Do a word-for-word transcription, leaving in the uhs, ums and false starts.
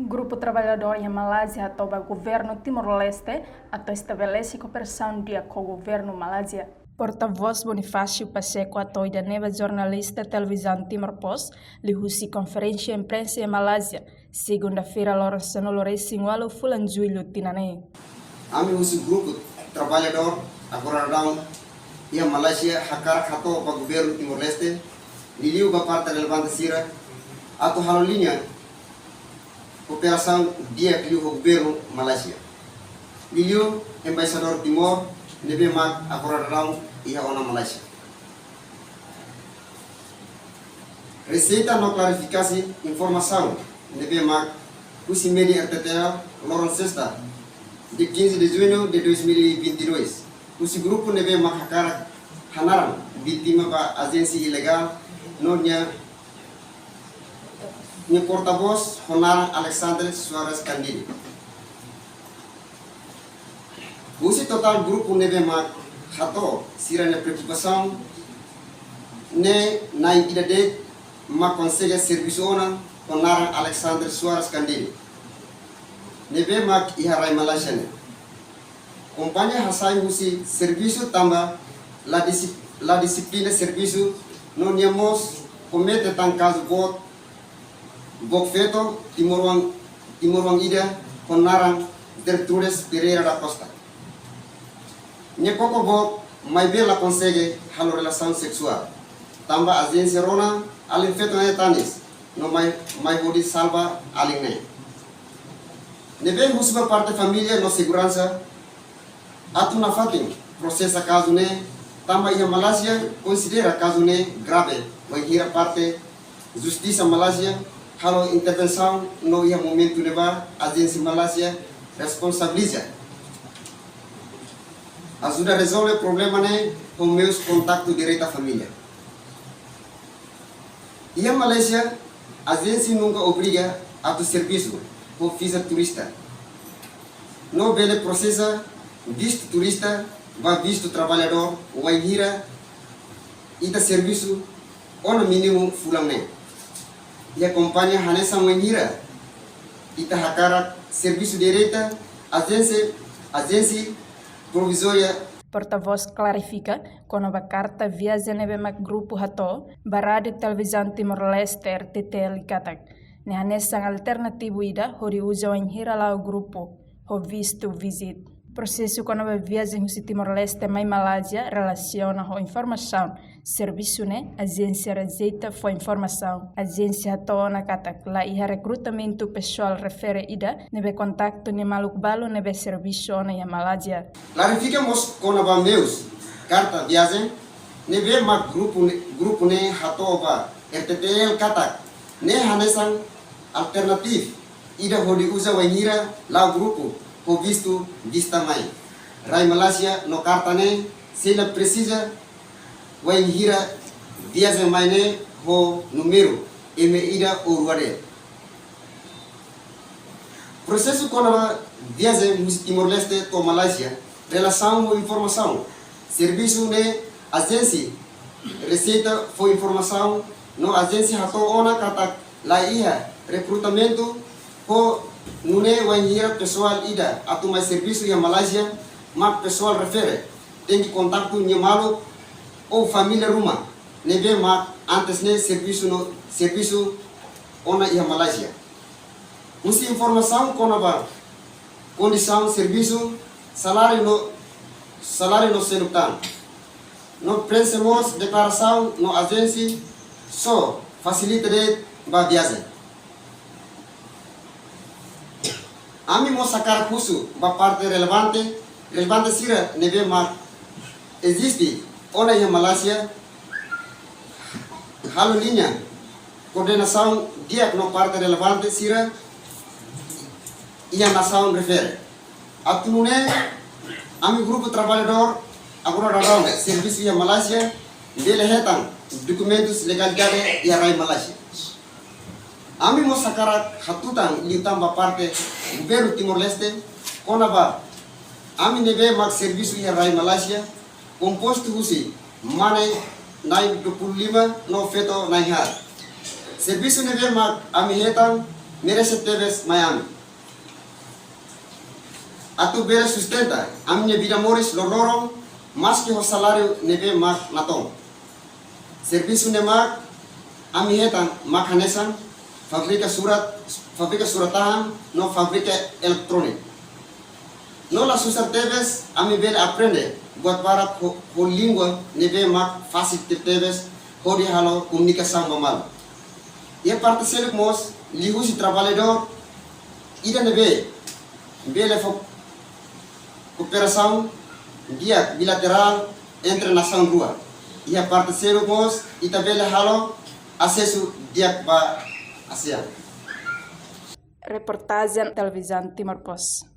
Grupu traballadór iha Malázia hato'o ba governu Timor-Leste atu estabelese kooperasaun di'ak ho governu Malázia. Portavós Bonifácio Pacheco hato'o ida-ne'e ba jornalista Televizaun Timor Post liuhusi konferénsia imprensa iha Malázia, segunda-feira, loron sanulu-resin-ualu fulan Jullu tinan ne'e. Ami husi grupu traballadór agora daudaun iha Malázia hakarak hato'o ba governu Timor-Leste, liuliu ba parte relevante sira, atu halo liña kooperasaun di'ak liu ho governu Malázia, liuliu embaixadór Timor ne'ebé mak agora daudaun iha ona Malázia. Reseita no klarifikasaun informasaun ne'ebé mak husi média R T T L loron sesta, dia quinze de junho de dois mil e vinte e dois, husi grupu ne'ebé mak hakarak hanaran vítima ba ajénsia ilegál no nia, nia portavós ho naran Alexandre Soares Candide. Husi totál grupu ne'ebé mak hato'o sira-nia preokupasaun ne'e, na'in ida de'it mak konsege servisu ona ho naran Alexandre Soares Candide, ne'ebé mak iha rai Malázia ne'e. Kompañia hasai husi servisu tanba la disi-, la dixiplina servisu no nia mós komete tan kazu boot book feto timoroan, timoroan ida ho naran Gertrudes Pereira da Costa. Nia koko book maibé la konsege halo relasaun seksuál tanba ajénsia rona alin feto ne'e tanis no mai, mai hodi salva alin ne'e. Ne'ebé husu ba parte família no seguransa atu nafatin prosesa kazu ne'e, tanba iha Malázia konsidera kazu ne'e grave, wainhira parte justisa Malázia halo intervensaun no iha momentu ne'ebá ajénsia Malázia responsabiliza ajuda rezolve problema ne'e ho meius kontaktu direta família. Iha Malázia, ajénsia nunka obriga atu servisu ho viza turista. No bele prosesa vistu turista ba vistu traballadór wainhira ita servisu ona mínimu fulan neen. Iha kompañia hanesan wainhira ita hakarak servisu direta, ajénsia, ajénsia provizória. Portavós klarifika kona-ba karta viajen ne'ebé mak grupu hato'o ba Rádiu Televizaun Timor-Leste, R T T L, katak ne'e hanesan alternativu ida hodi uza wainhira la'o grupu ho vistu vizit. Prosesu kona-ba viajen husi Timor-Leste mai Malázia relasiona ho informasaun servisu ne'e ajénsia rejeita fó informasaun. Ajénsia hato'o ona katak la iha rekrutamentu pesoál refere ida ne'ebé kontaktu nia maluk balu ne'ebé servisu ona iha Malázia. Klarifika mós kona-ba meius karta viajen ne'ebé mak grupu ne-, grupu ne'e hato'o ba R T T L katak ne'e hanesan alternativu ida hodi uza wainhira la'o grupu ho vistu vizita mai rai Malázia no karta ne'e sei la presiza wainhira viajen mai ne'e ho númeru ema ida ou rua de'it. Prosesu kona-ba viajen husi Timor-Leste to'o Malázia relasiona ho informasaun servisu ne'e ajénsia rejeita fó informasaun no ajénsia hato'o ona katak la iha rekrutamentu ho nune'e wainhira pesoál ida atu mai servisu iha Malázia mak pesoál refere tenke kontaktu nia maluk ou família ruma ne'ebé mak antes ne'e servisu no, servisu ona iha Malázia. Husi informasaun kona-ba kondisaun servisu, saláriu no, saláriu no seluk tan. No preenxe mós deklarasaun no ajénsia só fasilita de'it ba viajen. Ami mós hakarak husu ba parte relevante, relevante sira ne'ebé mak eziste ona iha Malázia, halo liña koordenasaun di'ak no parte relevante sira iha nasaun refere. Atu nune'e ami grupu traballadór agora daudaun servisu iha Malázia bele hetan dokumentus legalidade iha rai Malázia. Ami mós hakarak hatutan liután ba parte governu Timor-Leste kona-ba ami ne'ebé mak servisu iha rai Malázia, kompostu husi mane na'in dua puluh lima no feto na'in haat. Servisu ne'ebé mak ami hetan merese tebes mai ami. Atu bele sustenta ami-nia vida moris loroloron, maski ho saláriu ne'ebé mak natoon. Servisu ne'ebé mak ami hetan mak hanesan fábrika surat, fábrika surat-tahan no fábrika eletróniku. No la susar tebes ami bele aprende buat barak ho, ho língua ne'ebé mak fasil tebetebes hodi halo komunikasaun ba malu. Iha parte seluk mós liuhusi traballadór ida ne'ebé bele fó kooperasaun di'ak bilaterál entre nasaun rua. Iha parte seluk mós ita bele halo asesu di'ak ba ASEAN. Reportajen Televizaun Timor Post.